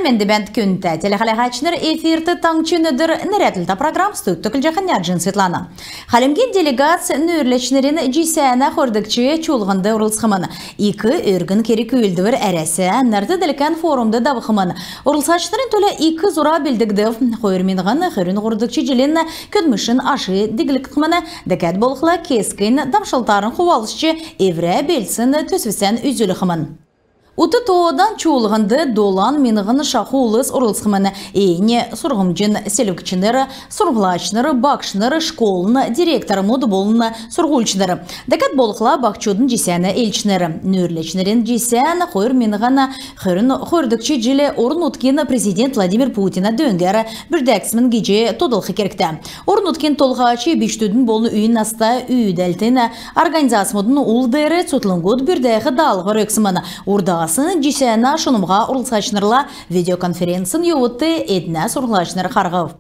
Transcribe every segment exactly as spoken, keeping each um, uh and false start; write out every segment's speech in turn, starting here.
Мендвт, күндтә телехәләһәчнр! Эфирт «Таңһчин өдр» нерәдлтә программ. Студьд көтлҗәхнь Нәәҗин Светлана. Хальмгин делегац нүүрләчнрин җисәнә хойрдгч чуулһнд орлцхмн. Ик өргн керг-үүлдвр Әрәсә нарт-делкән форумд давхмн. Орлцачнрин төлә ик зура белдгдв. Хойр миңһн хөрн һурвдгч җилин көдлмшин аш диглгдхмн. Дәкәд болхла кесгнь дамшлтарн хувалцҗ, эврә белдсн төсвсән үзүлхмн. Ут тоодан чуулһнд долан миңһн шаху улс орлцхмн. Эннь сурһмҗин селвгчнр, сурһмҗлачнр, багшнр, школын директормуд болн сурһульчнр. Дәкәд болхла баһчудын җисәнә элчнр. Нүүрләчнрин җисән хойр миңһн хөрн хойрдгч җил орн-нутгин президент Владимир Путина дөңгәр бүрдәгдсмн гиҗ тодлх кергтә. Орн-нутгин толһач бичкдүдин болн үйин наста үүдәлтин организацмудын ул деер цутхлңгуд бүрдәх даалһвр өгсмн. Урдаснь җисәнә шунмһа орлцачнрла видеоконференцин йовудт эднә сурһмҗлачнр харһв.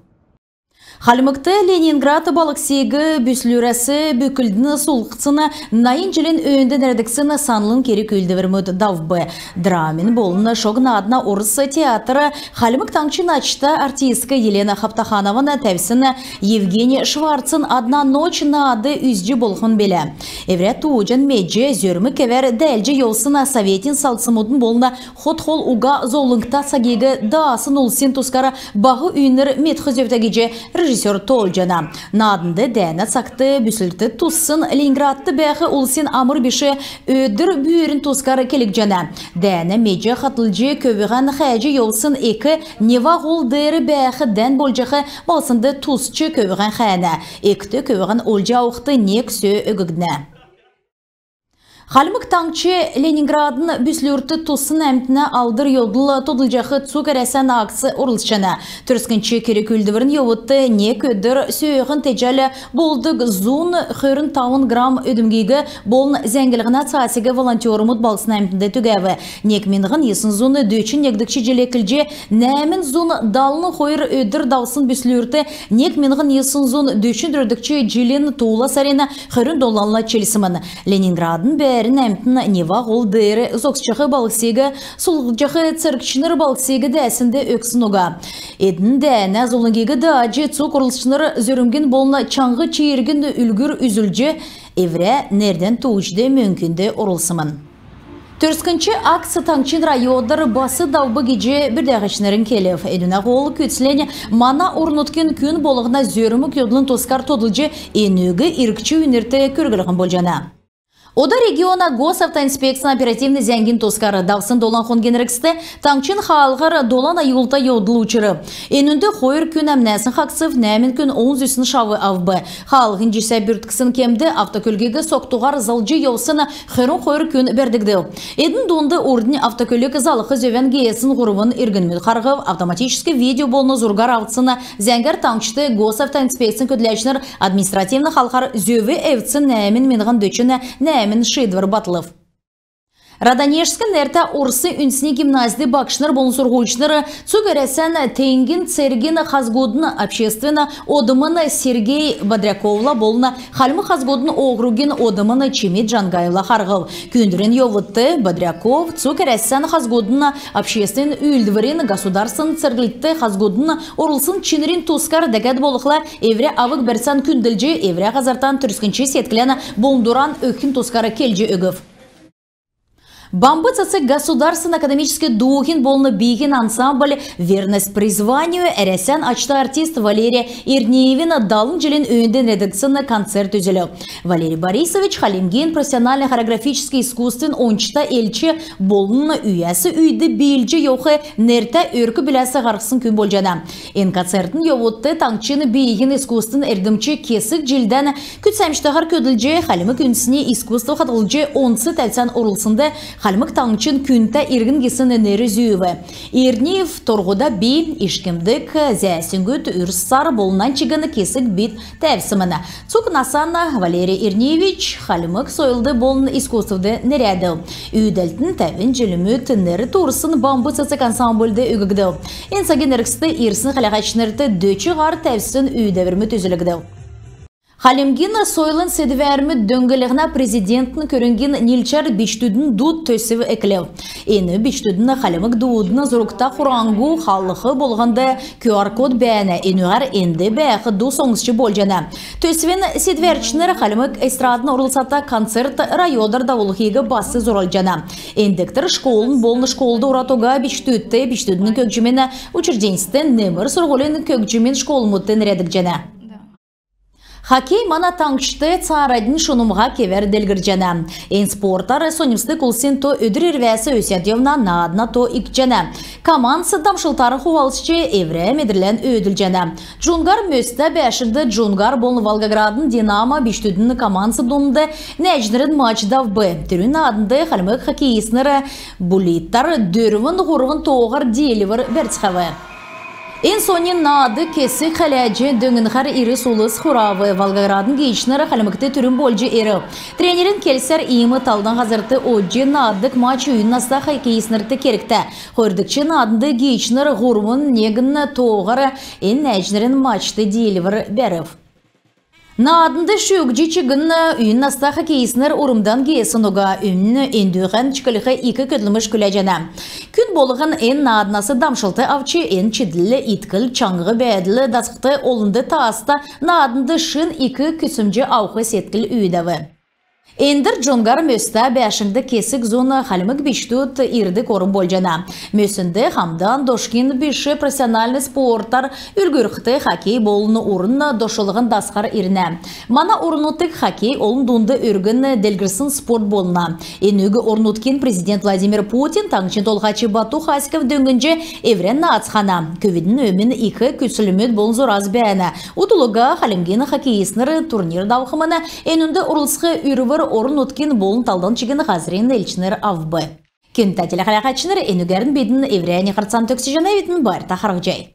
Хальмгт Ленинград балһсиг бүслүрәс бүклднь сулдхсн найн җилин өөнд нерәдгдсн санлын керг-үүлдврмүд давв. Драмин болн шог наадна орс театр Хальмг Таңһчин ачта артистк Елена Хаптаханован тәвсн Евгений Шварцин «Одна ночь» наад үзҗ болхмн билә. Эврә тууҗан медҗ, зөрмг кевәр дәәлдҗ йовсн советин салдсмудын болн хот-хол уга зовлңта цагиг даасн улсин тускар баһ үйнр медх зөвтә гиҗ режиссер тоолҗана. Нааднд дәәнә цагт бүслүрт туссн Ленинградт бәәх улсин амр биш өдр бүрин тускар келгдҗәнә. Дәәнә медҗ хатлҗ көвүһән хәәҗ йовсн эк Нева һол деер бәәх дән болҗах балһснд тусч көвүһән хәәнә. Экт көвүһән олҗ авхд нег сө өггднә. Хальмг Таңһч Ленинградын бүслүрт туссн әмтнә алдр йовдл тодлҗах цуг Әрәсән акцд орлцҗана. Төрскнч керг-үүлдврин йовудт нег өдр сөөһин теҗәл болдг зун хөрн тавн грамм өдмгиг болн зәңглһнә цаасиг волонтермуд балһсна әмтнд түгәв. Нег миңһн йисн зун дөчн негдгч җил эклҗ нәәмн зун далн хойр өдр давсн бүслүрт нег миңһн йисн зун дөчн дөрвдгч җилин туула сарин хөрн доланла чилсмн. Ленинградын бәәрн әмтн Нева һол деер зогсҗах балһсиг сулдхҗах цергчнр балһсиг дәәснд өгсн уга. Эдн дәәнә зовлңгиг дааҗ, цуг орлцачнр зөрмгин болн чаңһ-чииргин үлгүр үзүлҗ, эврә нердән тууҗд, мөңкнд орулсмн. Төрскнч акц таңһчин районар бас давв гиҗ бүрдәһәчнр келв. Энүнә һол күцлнь мана орн-нутгин күн болһна зөрмг йовдлын тускар тодлҗ, энүг иргч үйнрт күрглһн болҗана. Ода региона Госавтоинспекцин оперативн зәңгин тускар. Давсн долан хонгин эргцд таңһчин хаалһар долан аюлта йовдл учрв. Энүнд хойр күн әмнәсн хаһцв, нәәмн күн олн зүсн шав авв. Хаалһин җисә бүртксн кемд автокөлгиг согтуһар залҗ йовсн хөрн хойр күн бәрдгдв. Эдн дунд урднь автокөлг залх зөвән геесн һурвн иргнмүд харһв. Автоматическ видео болн зургар авгдсн зәңгәр таңһчд Госавтоинспекцин көдләчнр административн халхар зөв эвдсн нәәмн миңһн дөчн нәәмн шиидвр батлв. Радонежск нертә орс үндсни гимназид багшнр болн сурһульчнр цуг Әрәсән теңгин цергин хазгудын обществин одмн Сергей Бодряковла болн Хальмг хазгудын округин одмн Чимид Джангаевла харһв. Күүндврин йовудт Бодряков цуг Әрәсән хазгудын обществин үүлдврин, государственн церглтд хазгудын орулсн чинрин тускар, дәкәд болхла эврә авг-бәрцән күндлҗ, эврә һазртан, төрскнч седклән болн дуран өгхин тускар келҗ өгв. «Бамб цецг» государственн академическ дууһин болн бииһин ансамбль «Верность призванию» Әрәсән ачта артист Валерий Эрниевин далн җилин өөнд нерәдгдсн концерт үзүлв. Валерий Борисович Хальмгин профессиональн хореографическ искусствин ончта элч болн үйәс үйд биилҗ йовх нертә өрк-бүләс һарһсн күн болҗана. Эн концертин йовудт таңһчин бииһин искусствин эрдмч кесг җилдән күцәмҗтәһәр көдлҗ, хальмг үндсни искусств хадһлҗ, онц тәвцән орулснд Хальмг Таңһчин күндтә иргн гисн нер зүүв. Эрниев «Торһуда би», «Ишкмдг зәәсңгүд», «Үрс сар» болн нань чигн кесг би тәвсмн. Цуг наснь Валерий Эрниевич хальмг сойлд болн искусствд нерәдв. Үүдәлтин тәвн җилмүд нер туурсн «Бамб цецг» ансамбльд өггдв. Эн цагин эргцд ирсн хәләһәчнрт дөч һар тәвсн үүдәврмүд үзүлгдв. Хальмгин сойлын седвәрмүд дөңнлһнә президентин көрңгин нилчәр бичкдүдин дуд төсв эклв. Эн бичкдүдин хальмг дуудын зургта хураңһу халх болһнд QR-код бәәнә, энүгәр энд бәәх ду соңсҗ болҗана. Төсвин седвәрчнр хальмг эстрадын орлцата концерт районар давулхиг бас зуралҗана. Эндгтр школын болн школд орад уга бичкдүдт, бичкдүдин көгҗмин учрежденьст, немр сурһулин көгҗмин школмудт нерәдгдҗәнә. Хоккей мана таңһчд цааранднь шунмһа кевәр делгрҗәнә. Эн спортар соньмсдг улсин то өдр ирвәс өсәд йовна, наадна то икдҗәнә. Командс дамшлтарн хувалцҗ, эврә медрлән өөдлүлҗәнә. Джунгар Мөстә бәәшңд Джунгар болн Волгоградын Динамо бичкдүдин командс дунд нәәҗнрин матч давв. Түрүн нааднд хальмг хоккеистнр булитар дөрвн һурвн тооһар диилвр бәрцхәв. Эн соньн наад кесг хәләҗ дөңнхәр ирс улс хурав. Волгоградын гиичнр Хальмгт түрүн болҗ ирв. Тренерин келсәр, иим талдан һазрт одҗ нааддг матч үйн наста хоккеистнрт кергтә. Хойрдгч нааднд гиичнр һурвн негн тооһар эн нәәҗнрин матчд диилвр бәрв. Нааднд шүүҗ чигн үйн наста хоккеистнр урмдан геесн уга. Үнн эндүһән чиклх ик көдлмш күләҗәнә. Күн болһн эн нааднас дамшлт авч, эн чидл, иткл, чаңһ бәәдл дасхд олнд тааста нааднд шин ик күцәмҗ авх седкл үүдәв. Эндр Джунгар Мөстә бәәшңд кесг зун хальмг бичкдүд ирдг орм болҗана. Мөснд хамдан дошкин биш профессиональн спортар үлгүрлхд хоккей болн урн дошлһн дасхар ирнә. Мана орн-нутгт хоккей олн дунд өргн делгрсн спорт болна. Энүг орн-нутгин президент Владимир Путин, таңһчин Толһач Бату Хасиков дөңнҗ эврән наадцхана. Көвүдин өмн ик күслмүд болн зурас бәәнә. Удл уга хальмгин хоккеистнр турнир давхмн. Энүнд орлцх үрвр орн-нутгин болн талдан чигн һазрин элчнр авв. Күндтә телехәләһәчнр, энүгәрн бидн эврәннь һарцан төгсәҗәнәвидн. Байрта харһцхай.